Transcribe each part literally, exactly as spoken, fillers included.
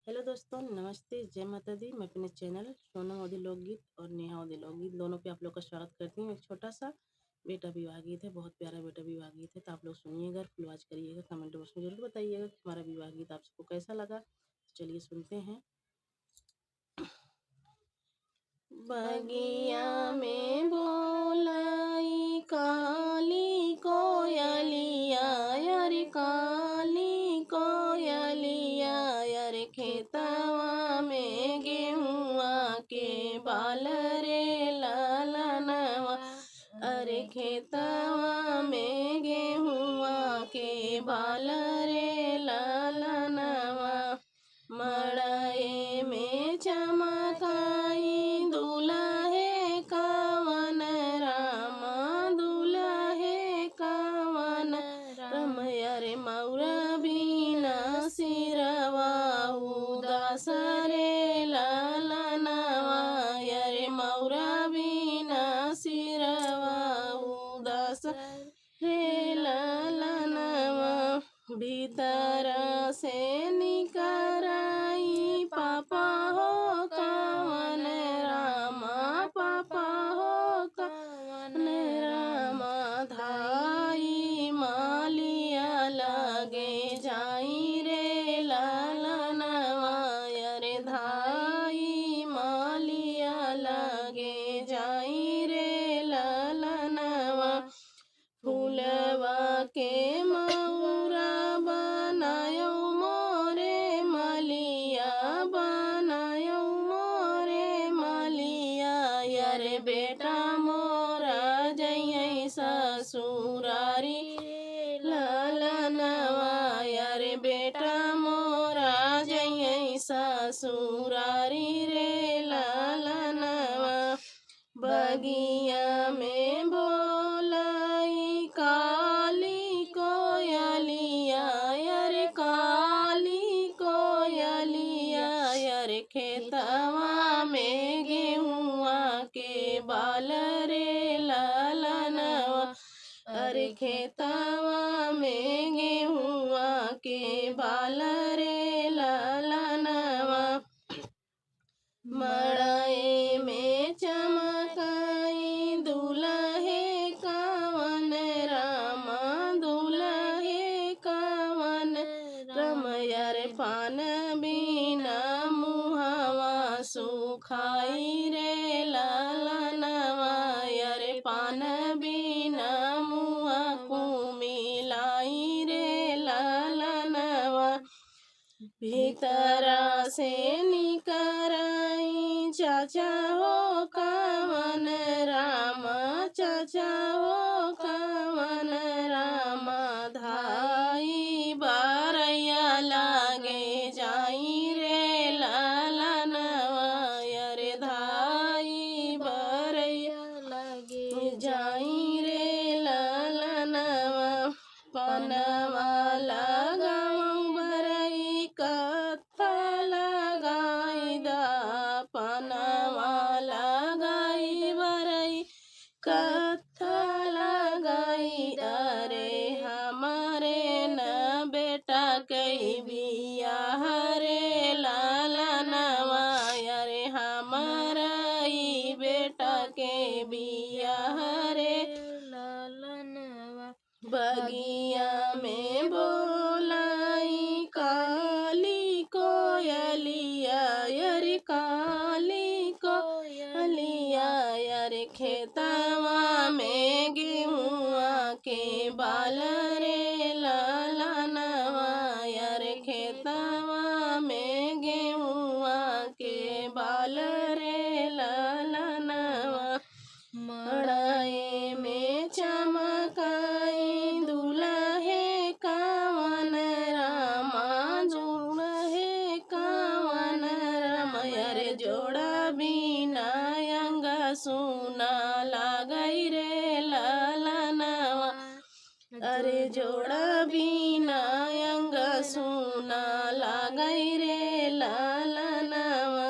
हेलो दोस्तों, नमस्ते, जय माता दी। मैं अपने चैनल सोनम अवधी लोकगीत और नेहा अवधी लोकगीत दोनों पे आप लोग का स्वागत करती हूँ। एक छोटा सा बेटा विवाह गीत है, बहुत प्यारा बेटा विवाह गीत है, तो आप लोग सुनिएगा, फुलवाच करिएगा, कमेंट बॉक्स में जरूर बताइएगा कि हमारा विवाह गीत आप सबको कैसा लगा। तो चलिए सुनते हैं। बगिया में बोलाई काली कोयलिया, यार काली कोयलिया, यार खेतवा में गेहुआ के बाल रे ललनवा, अरे खेतवा में गेहुआ के बाल रे ललनवा। मड़ई में चमकाई दुलहे कवन रामा, दुलहे कवन राम, यार मौरा बिना सिरवा उदास रे ललनवा, यार मौरा बिना सिरवा उदास रे ललनवा। भीतर से निकराई पापा हो कवन रामा, पापा हो कवन रामा। धाई मालिया लगे जाई रे ललनवा, अरे धाई मालिया लगे जाई रे ललनवा। फूलवा के मौरा बनायो मोरे मलिया, बनायो मोरे मलिया, यार बेटा मोरा जइहै ससुरारी ललनवा, यार बेटा मोरा जइहै ससुरारी रे ललनवा। बगिया में बोलाई काली कोयलिया, यार काली कोयलिया, यार खेतवा में गेहुआ के बाल रे ललनवा, अरे खेतवा में गेहुआ के बाल रे ललनवा। मड़ई में चमकाई दुलहे कवन रामा, दुलहे कवन राम, यार पान बिना मुहवा सुखाई रे ललनवा, यार पान बिना मुहा कुमिलाई रे ललनवा। भीतरा से निकराई चाचा हो कवन रामा, चाचा हो कवन रामा। धाई बरैया लगे जाई रे ललनवा, अरे धाई बरैया लगे जाई रे ललनवा। पनवा लगाऊं बरई कत्था लगाई दा, पनवा लगाई बरई कत्था लगाई दा रे। हमरे न बेटा के बियाह रे ललनवा, अरे हमरा ई बेटा के बियाह रे ललनवा। बगिया में बोलाई काली कोयलिया, अरे काली कोयलिया, अरे खेतवा में गेहुआ के बाल रे ललनवा, अरे खेतवा में गेहुआ के बाल रे ललनवा। मड़ई में चमकाई दुलहे कवन रामा, दुलहे कवन राम, अरे जोड़ा बिना अंग सुना लागई रे ललनवा, अरे जोड़ा बिना अंग सुना लागई रे ललनवा।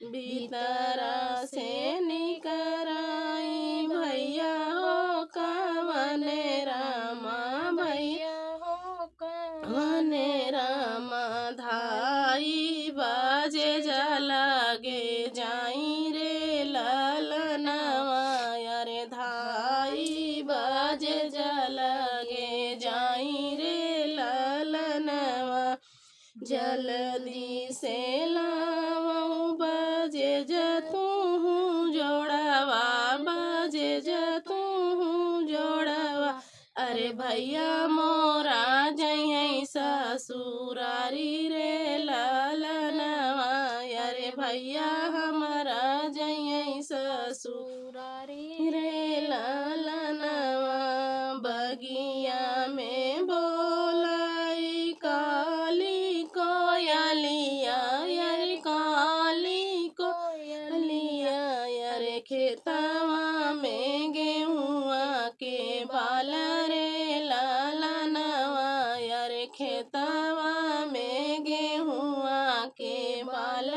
भीतरा से निकराई भैया हो कवन रामा, भैया हो कवन रामा। धाई बा बजे जा लगे जाई रे ललनवा, अरे ढाई बजे जा लगे जाई रे ललनवा। जल्दी से लावउ बजे जा तू जोड़वा, बजे जा तू जोड़वा। अरे भइया मोरा जइहैं ससुरारी रे ललनवा, अरे भइया हमरा जइहैं ससुरारी रे ललनवा। बगिया में बोलाई काली कोयलिया, अरे काली कोयलिया, अरे खेतवा में गेहुआ के बाल रे ललनवा, अरे खेतवा में गेहुआ के बाल